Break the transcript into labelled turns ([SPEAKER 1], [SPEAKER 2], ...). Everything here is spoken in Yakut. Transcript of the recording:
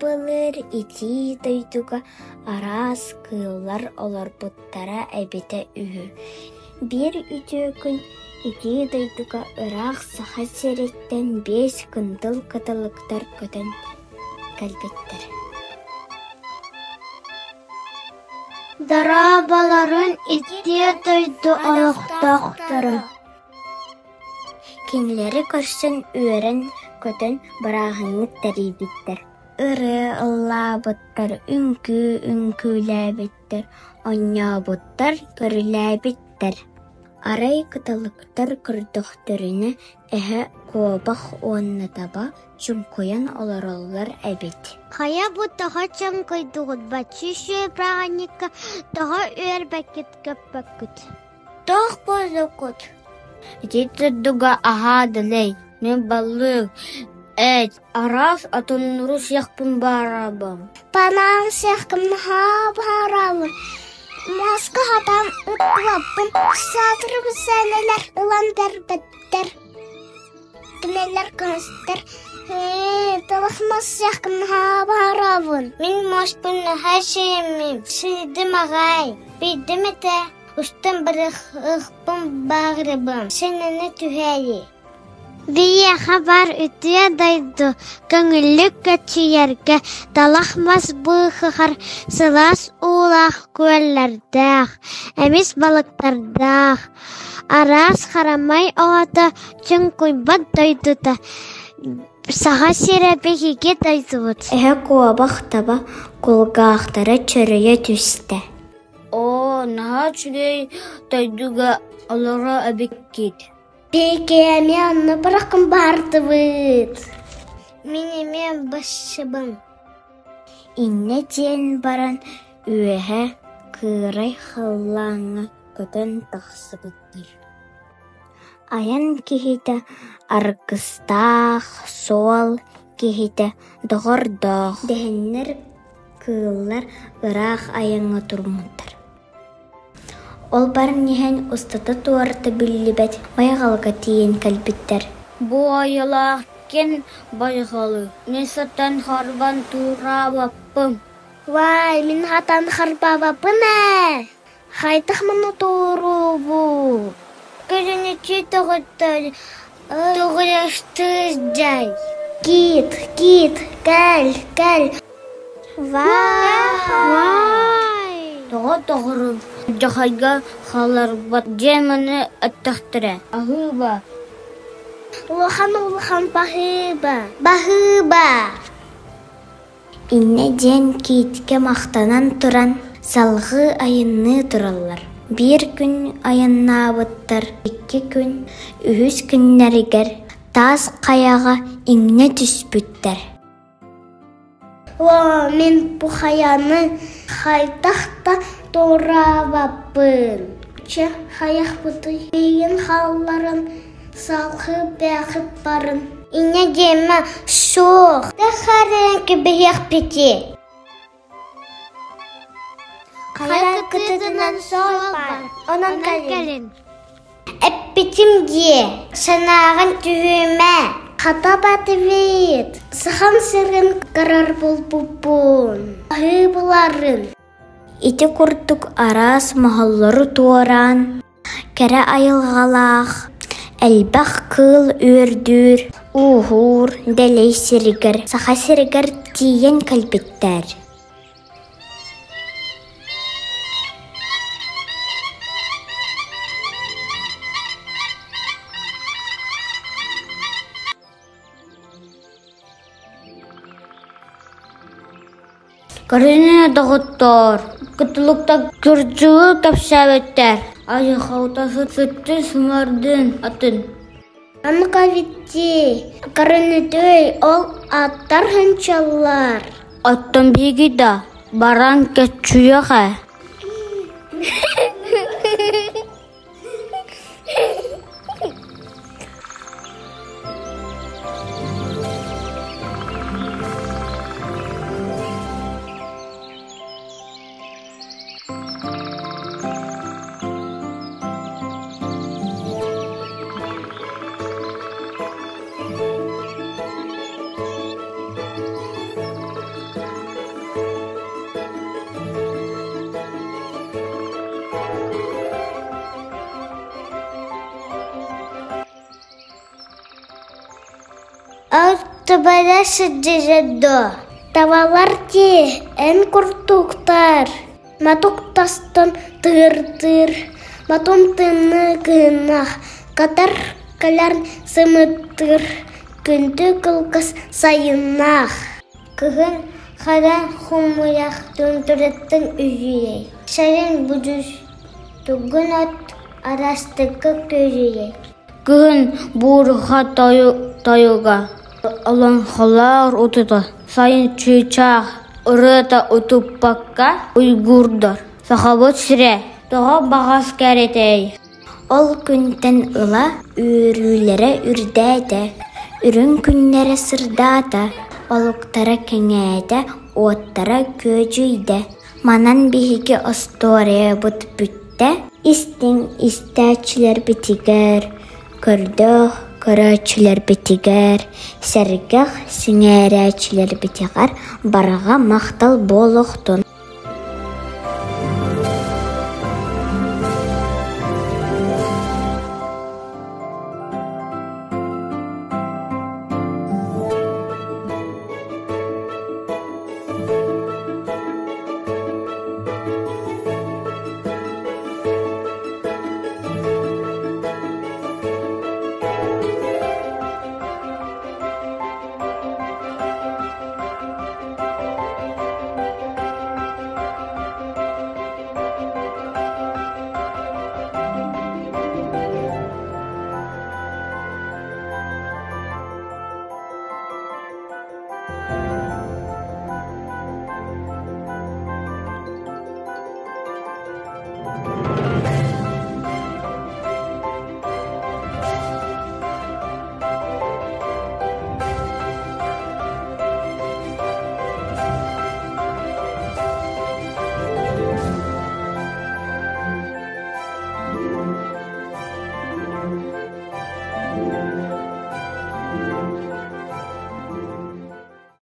[SPEAKER 1] Былыр итии дойдуга араас кыыллар олорбуттара эбитэ үһү. Биир үтүө күн итии дойдуга ыраах Саха сириттэн биэс кындыл кыталыктар көтөн кэлбиттэр.
[SPEAKER 2] Дорооболорун итии дойду олохтоохторо!
[SPEAKER 1] Кинилэри көрсөн үөрэн-көтөн бырааһынньык тэрийбиттэр, ырыа ыллаабыттар, үҥкүү үҥкүүлээбиттэр, оонньообуттар, көрүлээбиттэр. Арай кыталыктар көрдөхтөрүнэ эһэ, куобах уонна таба чуҥкуйан олороллор эбит.
[SPEAKER 2] Хайа бу тоҕо чуҥкуйдугут, бачча үчүгэй бырааһынньыкка тоҕо үөрбэккит-көппөккүт?
[SPEAKER 1] Туох буоллуккут? Ити дойдуга аһаа дэлэй, мин балык, эт, араас атыннары сиэхпин баарабын.
[SPEAKER 2] Банан сиэхпин наһаа баарабын. Маска хатан ыттыбаппын, саатыр сэнэлэр ылан бэрбэттэр. Кинилэр көстөр Талах мас сиэхпин наһаа баарабын.
[SPEAKER 1] Мин муоспун наһаа сиэммин, сиидим аҕай, биирдим этэ. Устан барыахпын баҕарабын, сэнэнэ түһээйи.
[SPEAKER 2] Биһиэхэ баар үтүө дойду көҥүллүк көччүйэргэ талах мас быыһыгар сылаас уулаах күөллэрдээх, эмис балыктардаах, араас харамай оҕото чуҥкуйбат дойдута Саха сирэ биһиги дойдубут.
[SPEAKER 1] Эһэ куобах таба кулгаахтара чөрөйө түстэ. Оо, наһаа үчүгэй дойдуга олоро эбиккит.
[SPEAKER 2] Биһиги эмиэ онно бырахын баардыбыт.
[SPEAKER 1] Мин эмиэ бассыбын. Иннэ диэн баран үөһэ кыырай халлааҥҥа көтөн тахсыбыттар. Айан киһитэ аргыстаах, суол киһитэ доҕордоох дэһэннэр кыыллар ыраах айаҥҥа туруммуттар. Ол баран иһэн устата-туората биллибэт байҕалга тиийэн кэлбиттэр.
[SPEAKER 3] Бу айылаах киэн байҕалы мин сатаан харбаан туораабаппын.
[SPEAKER 2] Вай, мин хатан харбаабаппын ээ! Хайдах манна туоруубу?
[SPEAKER 3] Көрүнүччү тоҕуттар тугуйастыырдай.
[SPEAKER 2] Кит, кит, кэл, кэл. Вай!
[SPEAKER 3] Тоҕо тоҕорун дьахайга хаалларбат диэн маны эттэхтэрэ. Аһыыба.
[SPEAKER 2] Улахан улахан баһыыба. Баһыыба.
[SPEAKER 1] Иннэ диэн кииткэ махтанан туран салҕыы айанныы тураллар. Биир күн айаннаабыттар, икки күн, үһүс күннэригэр таас хайаҕа иҥнэ түспүттэр.
[SPEAKER 2] Оо, мин бу хайаны хайдах да туораабаппын. Чэ, хайахпытый? Миигин хаалларан салгыы бэйэҕит барын.
[SPEAKER 1] Инньэ диэмэ, суох, харайан кэбиһиэхпитий.
[SPEAKER 2] Хайа кытытынан суол баар, онон кэлин.
[SPEAKER 1] Эппитим дии, санааҕын түһүмэ.
[SPEAKER 2] Хата батыбыт, Сахам сирин көрөр буолбуппун, аһыы буларын.
[SPEAKER 1] Ити курдук араас моһоллору туораан, кэрэ айылҕалаах, элбэх кыыл үөрдүүр, ууһуур дэлэй сиригэр Саха сиригэр тиийэн кэлбиттэр.
[SPEAKER 3] Карина доҕоттоор, кытылыктар кырдьыгы кэпсээбиттэр, айылҕата сыттын сымардын атын.
[SPEAKER 2] Аныка витти, Каринытый ол аттар ханчаллар.
[SPEAKER 3] Оттон биһиги да баран көччүйүөх ээ.
[SPEAKER 2] Көстүбэтэ сылдьар дуо? Табалар дии, эн курдуктар. Матук тастан тыырдыыр, матун тыыныы кыһыннаах, катар кэлэр сымыттыыр, күндү кылгас сайыннаах.
[SPEAKER 1] Кыһын хара хомуйах тундураттан үһүйэй, сайын будус тугун от араастыкка көрүйэй. Кыһын буурҕа тойуга, олоҥхолоор утута, сайын чыычаах ырыата утуппакка уйгуурдар. Сахабыт сирэ тоҕо баҕас кэрэтэй? Ол күнтэн ыла үөрүүлэрэ үрдээтэ, үрүҥ күннэрэ сырдаата, олуктара кэҥээтэ, уоттара күөдьүйдэ. Манан биһиги остуоруйабыт бүттэ. Истиҥ истээччилэрбитигэр, көрдөөх көрөөччүлэрбитигэр, сэргэх сэҥээрээччилэрбитигэр барҕа махтал буолуохтун.